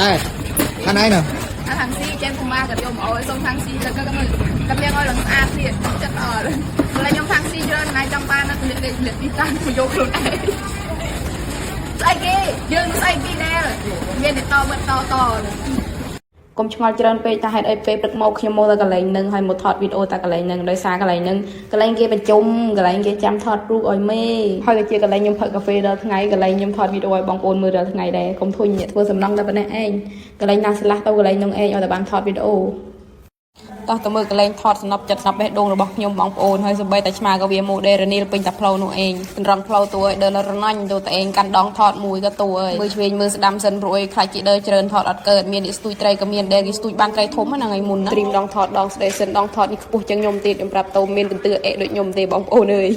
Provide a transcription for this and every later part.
ដែរខាងឯងណា អាខាងស៊ីចេញពុំមកក៏យកមកឲ្យសុំខាងស៊ីទៅក៏មើលក៏មានឲ្យឡើងស្អាតទៀតចិត្តអត់ឥឡូវខ្ញុំខាងស៊ីច្រើនណាស់ចង់បាននៅទលាកលេខទលាកទីតាំងមកយកខ្លួនឯងស្អីគេយើងស្អីគេដែរមានតែតបតត កុំឆ្ងល់ច្រើនពេកថាហេតុអីពេលព្រឹកមកខ្ញុំមកទៅកន្លែងហ្នឹងហើយមកថតវីដេអូតែកន្លែងហ្នឹងដោយសារកន្លែងហ្នឹងកន្លែងគេប្រជុំកន្លែងគេចាំថតរូបឲ្យមេហើយក៏ជាកន្លែងខ្ញុំផឹកកាហ្វេដល់ថ្ងៃកន្លែងខ្ញុំថតវីដេអូឲ្យបងប្អូនមើលដល់ថ្ងៃដែរកុំធុញអ្នកធ្វើសំណង់តែប៉ុណ្ណេះឯងកន្លែងណាស្លាស់ទៅកន្លែងហ្នឹងឯងឲ្យតែបានថតវីដេអូតោះទៅមើលកន្លែងថតសំណប់ចិត្តសំណប់បេះដូងរបស់ខ្ញុំបងប្អូនហើយសម្បីតែឆ្មាក៏វាម៉ូដេរនីលពេញតែផ្លូវនោះឯងតម្រង់ផ្លូវតួឲ្យដើររណាញ់ទៅតែឯងកាន់ដងថតមួយក៏តួអើយមើលឆ្វេងមើលស្ដាំសិនព្រោះអីខ្លាចគេដើរច្រើនថតអត់កើតមានអ្នកស្ទួយត្រីក៏មានដែរគេស្ទួយបានត្រីធំហ្នឹងថ្ងៃមុនណាត្រៀមដងថតដងស្ដីសិនដងថតនេះខ្ពស់ជាងខ្ញុំទៀតខ្ញុំប្រាប់តោមានកន្ទឿអេដូចខ្ញុំទេបងប្អូនអើយ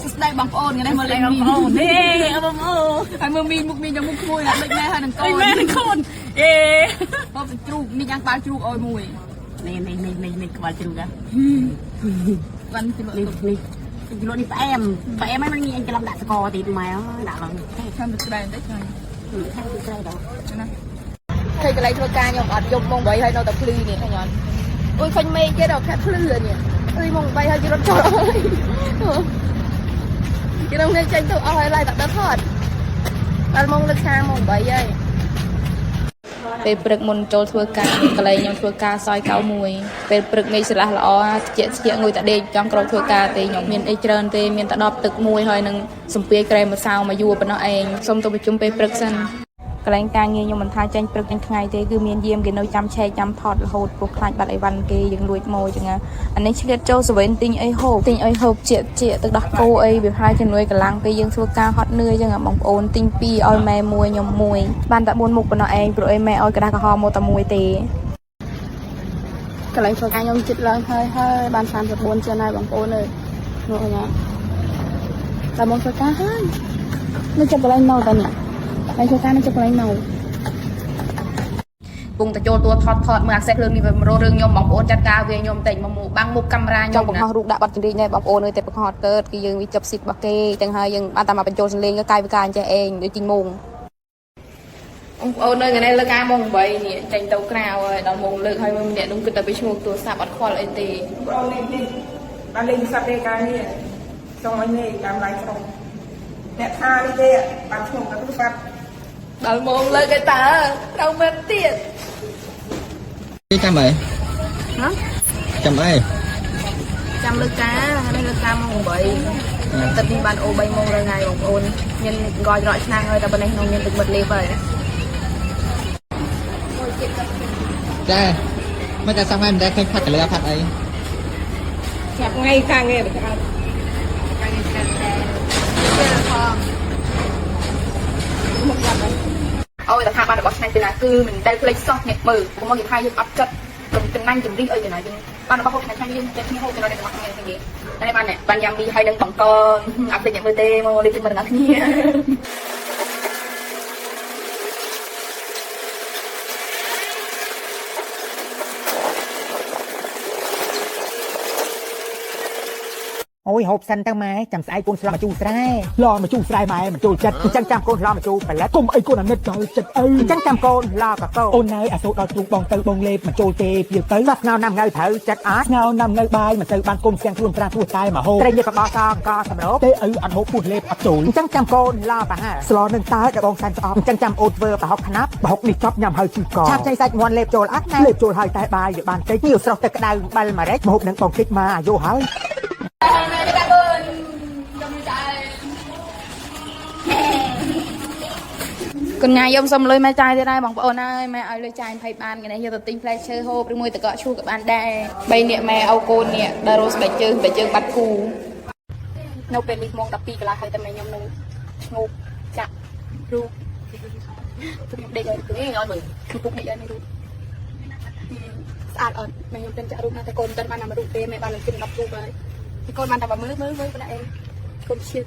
សួស្តីបងប្អូនថ្ងៃនេះមកលេងបងប្អូន នេះបងប្អូន ហើយមើលមីងមុខមីងយ៉ាងមុខក្មួយណាដូចម៉ែហើយនឹងកូន ម៉ែនឹងកូនអេ ហូបទៅជ្រូកមីងយ៉ាងក្បាលជ្រូកឲ្យមួយ នេះនេះនេះនេះនេះក្បាលជ្រូកហ៎ បានជ្រូក នេះនេះជ្រូកនេះផ្អែមផ្អែមហ្នឹងមិនងាយច្រឡំដាក់ស្ករទៀតម៉ែដាក់ឡើង ខាងទៅស្ដែងតិចហ្នឹង ខាងទៅក្រៅដល់ ណាឃើញកន្លែងធ្វើការខ្ញុំអត់យប់ម៉ោង8ហើយនៅតែភ្លឺនេះឃើញអត់អុយឃើញមេឃទៀតដល់ខាត់ភ្លឺនេះអុយម៉ោង8ហើយគេរត់ចូលហើយគេរំនេះចេញទៅអស់ហើយឡើយតែដល់ថតដល់ម៉ោងលើកខាម៉ោង8ហើយ ពេលព្រឹកមុនចូលធ្វើការកន្លែងខ្ញុំធ្វើការសយ91ពេលព្រឹកងាយស្រឡះល្អត្រជាក់ត្រជាក់ងុយតាដេកចង់ក្រោកធ្វើការទេខ្ញុំមានអីច្រើនទេមានតែដបទឹកមួយហើយនឹងសំពាយក្រែមម្សៅមកយួរប៉ុណ្ណោះឯងសូមទៅប្រជុំពេលព្រឹកសិនកន្លែងការងារខ្ញុំមិនថាចេញព្រឹកចេញថ្ងៃទេគឺមានយាមគេនៅចាំឆែកចាំថតរហូតព្រោះខ្លាចបាត់អីវ៉ាន់គេយើងលួចមកចឹងណាអានេះឆ្លៀតចូលសវេនទិញអីហូបទិញអីហូបជាជាទឹកដោះគោអីវាប្រហែលជំនួយកន្លងពេលយើងធ្វើការហត់នឿយចឹងបងប្អូនទិញពីរឲ្យម៉ែមួយខ្ញុំមួយបានតែ4មុខប៉ុណ្ណោះឯងព្រោះអីម៉ែឲ្យក្តារក្រហមមកតែមួយទេ កន្លែងធ្វើការខ្ញុំចិត្តឡើងហើយហើយបាន34ជាងហើយបងប្អូនអើយនោះអញតែមកធ្វើការហើយនៅចាប់កន្លែងមកតែនេះកន្លែងធ្វើការនៅចាប់កន្លែងមក ពងតែចូលតួថតថតមើលអាសេះភ្លើងនេះវាមករករឿងខ្ញុំបងប្អូនចាត់ការវាខ្ញុំតិចមកមកបាំងមុខកាមេរ៉ាខ្ញុំចង់បង្ហោះរូបដាក់បាត់ចម្រៀងដែរបងប្អូនអើយតែបង្ហោះអត់កើតគឺយើងវាចាប់ស៊ីតរបស់គេទាំងហើយយើងបានតែមកបញ្ចូលសំឡេងក៏កាយវិការអញ្ចេះឯងដូចទីម៉ោងបងប្អូននៅថ្ងៃនេះលើកការម៉ោង8នេះចេញទៅក្រៅហើយដល់ម៉ោងលើកហើយមើលម្នាក់នោះគិតតែពីឈ្មោះទូរស័ព្ទអត់ខ្វល់អីទេ បងនេះនេះបានលេងទូរស័ព្ទទេការនេះសូមឲ្យនេះតាមឡាយក្រុមអ្នកថានេះទេបានឈ្មោះតែទូរស័ព្ទ ដល់ម៉ោងលើកឯតើត្រូវមែនទៀត គេចាំអី ហ៎ ចាំអី ចាំលើកការថ្ងៃនេះលើកការម៉ោង8ទឹកនេះបានអូ3ម៉ោងរាល់ថ្ងៃបងប្អូនមានងល់ច្រកឆ្នាំងហើយតែប៉ុណ្ណេះក្នុងមានទឹកបិទលេបហើយ ចាមិនតែសមថ្ងៃមិនដែលឃើញផាត់កលឺផាត់អី ចាប់ថ្ងៃខាងនេះច្រើន ការងារច្រើនតែពេលផងមុខយ៉ាប់ហើយអូយតែថាបានរបស់ឆ្ងាញ់ពីណាគឺមិនដែលភ្លេចសោះអ្នកមើលកុំមកគេថាយើងអត់ចិត្តកុំចំណាញ់ចម្រិះអីទៅណាយើងបានរបស់ហូបឆ្ងាញ់ឆ្ងាញ់យើងចិត្តគ្នាហូបទៅដល់អ្នកទាំងអស់គ្នាគ្នាតែបានបានយ៉ាំមីហើយនឹងបង្កអត់ភ្លេចអ្នកមើលទេមកលេបជាមួយទាំងអស់គ្នា អូយហូបសិនទៅម៉ែចាំស្អែកកូនស្លមកជូរស្រែឡមកជូរស្រែម៉ែមិនចូលចិត្តអញ្ចឹងចាំកូនស្លមកជូរផលិតគុំអីកូនអាណិតដល់ចិត្តឪអញ្ចឹងចាំកូនឡកកោអូនណើអាសូរដល់ទ្រូងបងទៅបងលេបមិនចូលទេពីទៅសោះស្ងោណាំងៅត្រូវចិត្តអត់ស្ងោណាំងៅបាយមិនទៅបានគុំសៀងខ្លួនប្រាព្រោះតែមកហូបត្រីញៀបបសអង្គសម្រូបទេឪអត់ហូបពោះលេបអត់ចូលអញ្ចឹងចាំកូនឡប្រហាស្លនឹងតើដែលបងសែនស្អប់អញ្ចឹងចាំអូតធ្វើប្រហុកខ្នាប់ប្រហុកនេះចប់ញ៉ាំហើយឈឺកឆាប់ចៃសាច់មាន់លេបចូលអត់ណាលេបចូលហើយតែបាយវាបានតិចញៀវស្រស់ទឹកក្តៅបាល់ម្រេចម្ហូបនឹងបងគិចមកអាយុហើយ កញ្ញាយំសុំលុយម៉ែចាយទៀតហើយបងប្អូនអើយម៉ែឲ្យលុយចាយ20បានថ្ងៃនេះយកទៅទិញផ្លែឈើហូបឬមួយតកកឈូសក៏បានដែរ3នាក់ម៉ែឲ្យកូននេះដល់រស់ស្បែកជើងស្បែកជើងបាត់គូនៅពេលនេះម៉ោង12កន្លះហើយតែម៉ែខ្ញុំនៅឈ្ងោកចាក់រូបខ្ញុំដេកឲ្យនេះឲ្យមើលគឺពុកដេកឲ្យនេះរូបស្អាតអត់ម៉ែខ្ញុំទិញចាក់រូបណាតែកូនមិនទាន់បានណាមួយរូបទេម៉ែបានឡើងជិត10រូបហើយកូនបានតែមើលមើលមើលប៉ុណ្ណាឯងកូនឈៀ